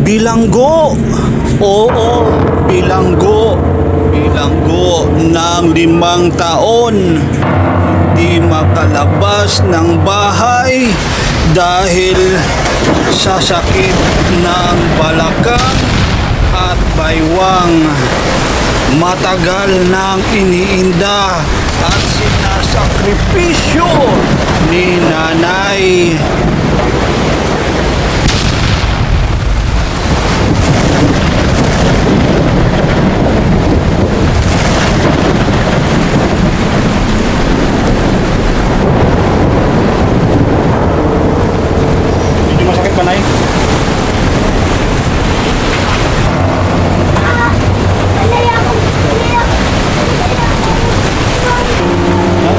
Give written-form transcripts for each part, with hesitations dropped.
Bilanggo. Oo, bilanggo. Bilanggo ng 5 taon. Hindi makalabas ng bahay dahil sa sakit ng balakang at baywang. Matagal nang iniinda at sinasakripisyo ni nanay. Medyo masakit pa, Nay?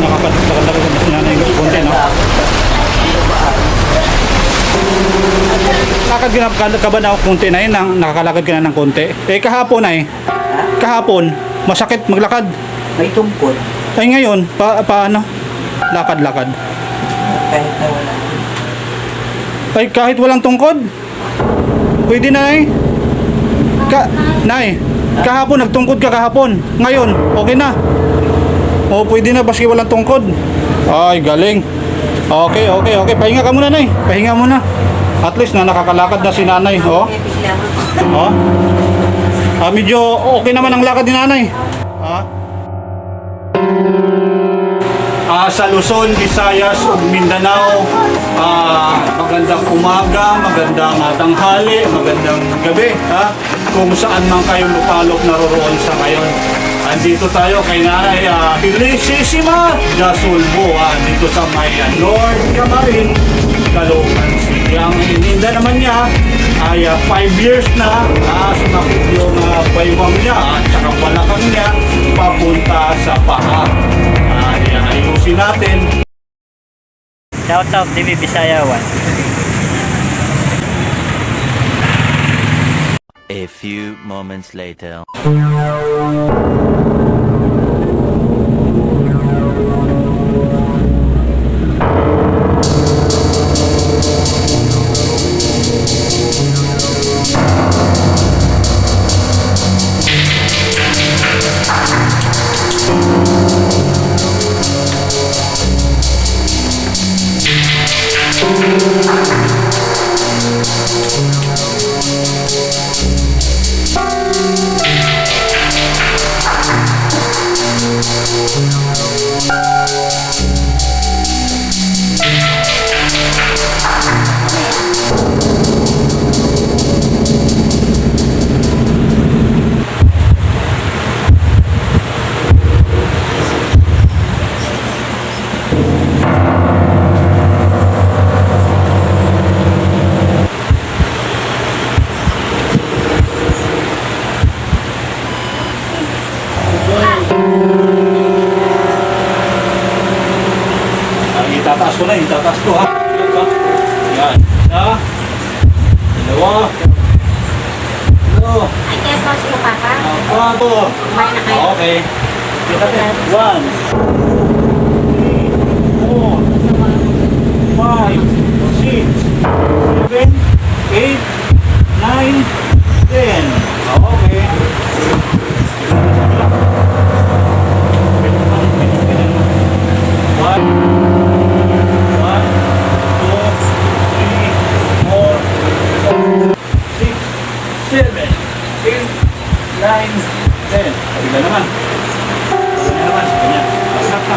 Nakakatagal na si nanay ng konti, no? Lakad ka ba na konti na yun? Nakakalakad ka na ng konti? Eh kahapon ay, kahapon, masakit maglakad. May tungkol. Ay ngayon, paano? Lakad-lakad. Kahit na wala. Ay kahit walang tungkod? Pwede na eh. Nay, kahapon nagtungkod ka kahapon. Ngayon, okay na. O pwede na baski walang tungkod. Ay galing. Okay. Pahinga ka muna, Nay. Pahinga muna. At least na nakakalakad na si nanay. Oh. Oh. Medyo okay naman ang lakad ni nanay. Sa Luzon, Visayas ug Mindanao, magandang umaga, magandang tanghali, magandang gabi, kung saan man kayo lupalop naroroon sa ngayon. Andito tayo kay Nanay Felicissima Dasulbo, dito sa may North Camarin, Caloocan City. Ang ininda naman niya ay 5 years na, sumakit yung baywang niya at saka balakang niya papunta sa paa. Ayusin natin. Shout out TV Bisaya 1. A few moments later. Itataas ko na, itataas ko ha. Yan. Isa. Dalawa. Ito. Ay, kaya pa sila papa? Apo. Kumain na kayo? Okay. Kita natin. 1, 2, 3, 4, 5, 6, 7, 8, 9, 10. Okay. Kabila naman. Kabila naman. Ganyan. Masarap na.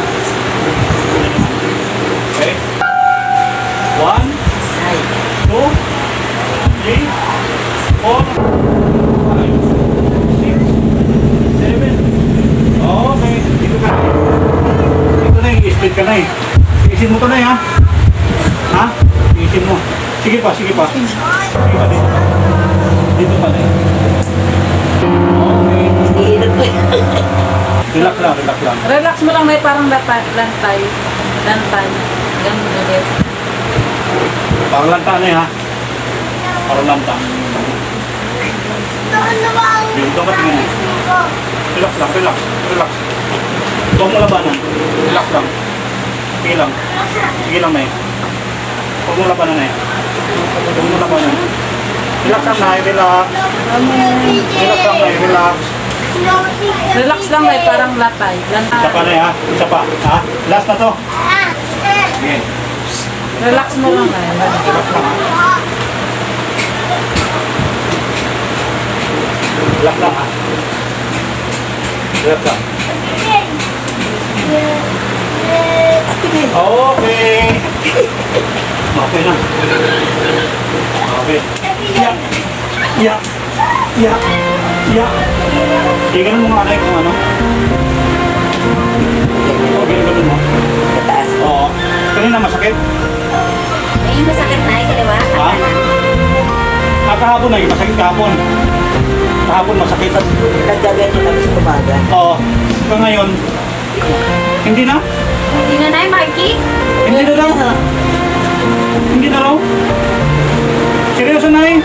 Okay. 1, 2, 3, 4, 5, 6, 7. Okay. Dito ka. Dito na yung speed ka na eh. Iisin mo to na eh ha. Ha? Iisin mo. Sige pa, sige pa. Sige pa dito. Dito pa na eh. Okay. Relax lang, relax lang. Relax mo lang, may parang lantay. Lantay. Ganun ulit. Parang lanta na eh ha. Parang lanta. Yung dapat nga eh. Relax lang, relax. Relax. Huwag mo labanan. Relax lang. Sige lang. Sige lang na eh. Huwag mo labanan eh. Huwag mo labanan. Relax lang na, relax. Relax lang na, relax. Relax lang ay parang lapay. Isa pa na ha, isa pa. Ha? Last na to. Sige. Relax mo lang ay. Relax lang ha. Relax lang ha. Relax lang. Okay. Okay na. Okay. Yak. Yak. Yak. Yak. Tingnan mo nga na kung ano. Okay, ganun mo. Mataas. Oo. Kanina masakit? May masakit na sa liwa. Ha? Kahapon na, masakit kahapon. Kahapon masakit. Naggaganyan kami sa umaga. Oo. Hanggang ngayon, hindi na? Hindi na na, Marky? Hindi na daw? Hindi na raw? Seryoso na eh?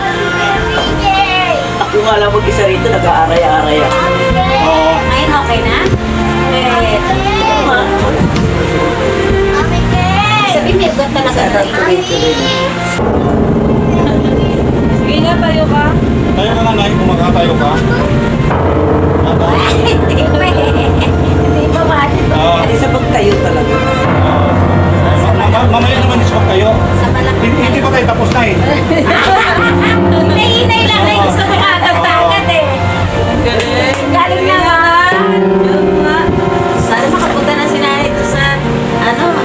Ako nga lang mag-isa rito, nag-aaray-aaray ako. Oo. Ngayon okay na? Sabi, may ugat talaga na Sige nga, tayo ka. Tayo ka nga na, kung magkatayo ka. Hindi pa Hindi pa maatin. Oo. Sa pagtayo talaga. Mamaya naman iswag kayo. Sa malaki. Hindi pa tayo tapos na eh. Hinay-hinay lang na gusto ko agad-agad eh. Galing. Galing na nga. Sana makapunta na si nanay doon sa,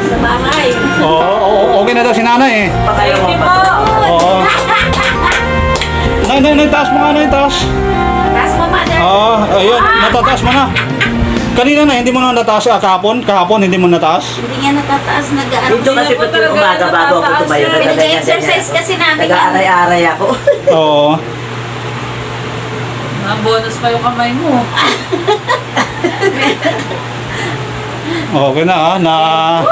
sa bahay. Oo, okay na daw si nanay eh. Thank you po. Oo. Nay, taas mo nga, nay, taas. Taas mo, mother. Oo, ayun, natataas mo na. Kanina na, hindi mo na nataas kahapon? Kahapon, hindi mo nataas? Hindi nga natataas, nag-ano. Dito kasi Sino po pati talaga umaga bago ako natataas tumayo. yan? Nag-exercise kasi namin. Nag-aaray-aray ako. Oo. Bonus pa yung kamay mo. Okay na ah,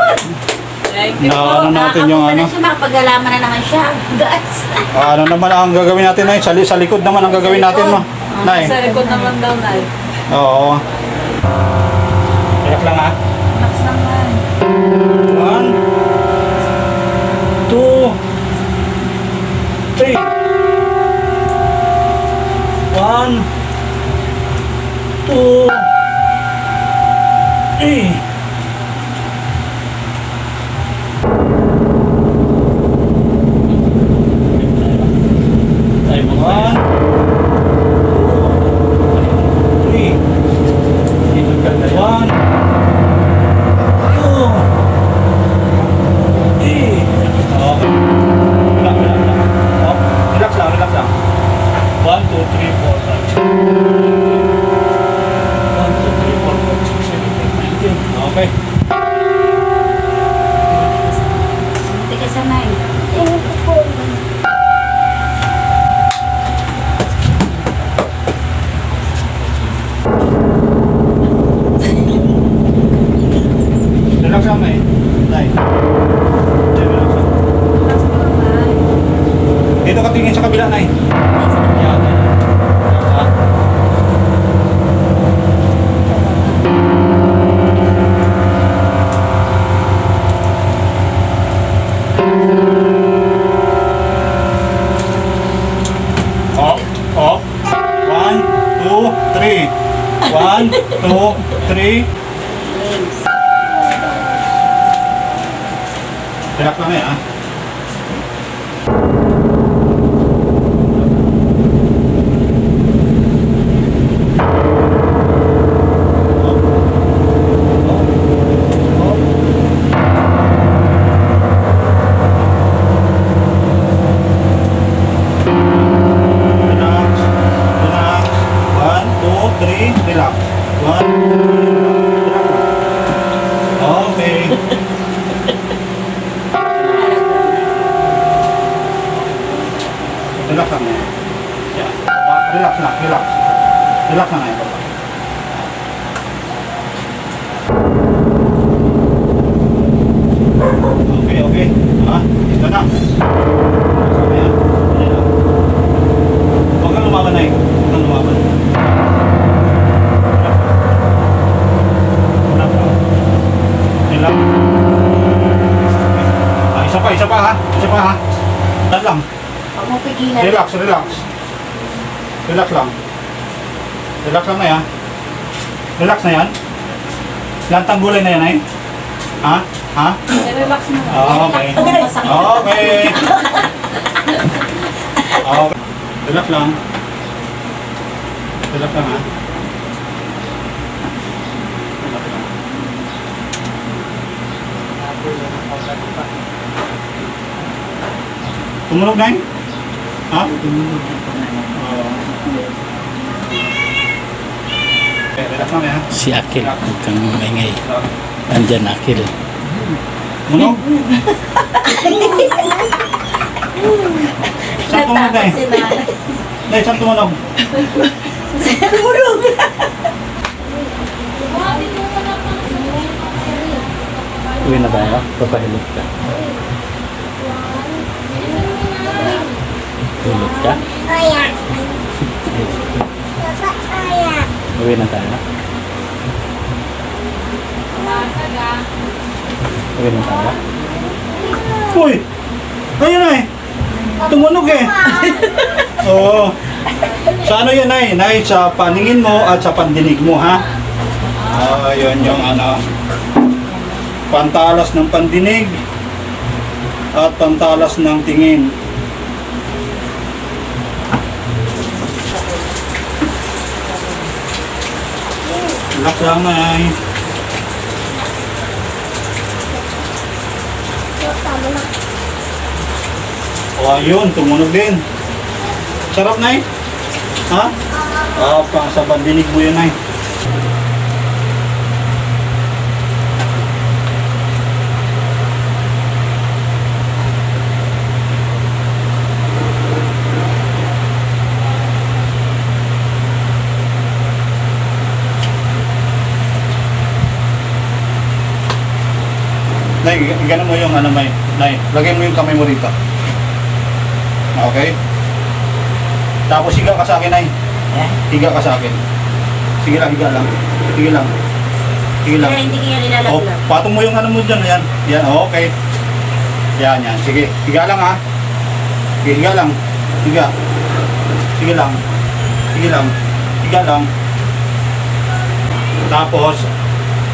Thank you na po. ano natin yung Nakakapunta ano. na siya, makapag-alaman na naman siya. Guys. Ano naman ang gagawin natin, Nay? Sa likod naman ang gagawin natin, ma. Nay. Sa likod naman daw, Nay. Oo. Relax lang ah. Relax naman. 1, 2, 3. 1, 2, 3. One, two, three. One, two, three. Okay. Relax, relax lang. Oh, relax lang, relax lang. 1, 2, 3, 4, 5, 6. 1, 2, 3, 4, 5, 6, 7, 8, 9, 10. Okay. Hindi ka sanay. Relax lang, Nay. Nay. Relax lang. Dito ka tingin sa kabila, Nay. Yan. Ah. Up, up. 1, 2, 3. 1, 2, 3. Relax lang eh, ah. Relax. Relax. 1, 2, 3. Relax. 1, 2, 3. Relax. Okay. Relax lang yan. Yan. Relax na, relax. Relax na nga yan, baba. Okay, okay. Ha? Ito na. Sabi yan. Ayan na. Huwag kang lumaban na eh. Huwag kang lumaban. Relax lang. Relax. Ah, isa isa pa ha. Isa pa ha. Yan lang. Huwag mo pigilan. Relax, relax. Relax lang. Relax lang na yan. Relax na yan. Lantang gulay na yan ay. Ha? Ha? Relax mo. Okay. Okay. Okay. Relax lang. Relax lang ha. Relax lang. Tumunog na yun? Ha? Okay, relax lang yan. Si Akil, huwag kang maingay. Andyan Akil. Tumunog? Saan tumunog na yun? Nay, saan tumunog? Uwi na tayo, papahilot ka. Hilot ka? Uwi na tayo. Uwi na tayo. Uy! Ayun na eh! Tumunog eh! Oo. Sa ano yun ay? Nay, sa paningin mo at sa pandinig mo ha? Yun yung ano. Pantalas ng pandinig at pantalas ng tingin. Relax lang Nay. O ayun, tumunog din. Sarap Nay? Ha? Pang sa pandinig mo yun Nay. Nay, gano'n mo yung ano, Nay. Nay, lagay mo yung kamay mo rito. Okay? Tapos higa ka sa akin, Nay. Higa ka sa akin. Sige lang, higa lang. Sige lang. Sige lang. Hindi kaya Oh, nilalaglag. patong mo yung ano mo dyan. Yan. Yan, okay. Yan, yan. Sige, higa lang ha. Sige, higa lang. Higa. Sige lang. Sige lang. Higa lang. Tapos,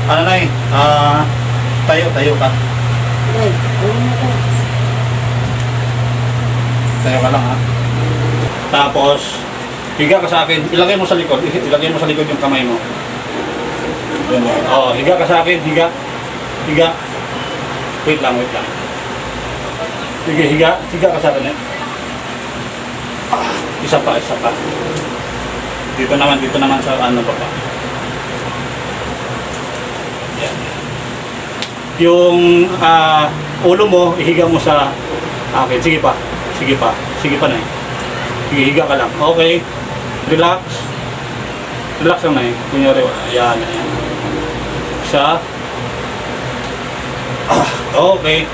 ano Nay? Tayo ka. Ay, ayun na to. Tayo ka lang ha. Tapos, higa ka sa akin. Ilagay mo sa likod. Ilagay mo sa likod yung kamay mo. Yun. Oh, higa ka sa akin. Higa. Higa. Wait lang. Sige, higa. Higa ka sa akin eh. Isa pa. Dito naman sa ano pa. Yan. Yung ulo mo, ihiga mo sa akin. Sige pa, Nay. Sige, higa ka lang. Okay. Relax. Relax lang, Nay. Kunyari, ayan. Isa. Okay.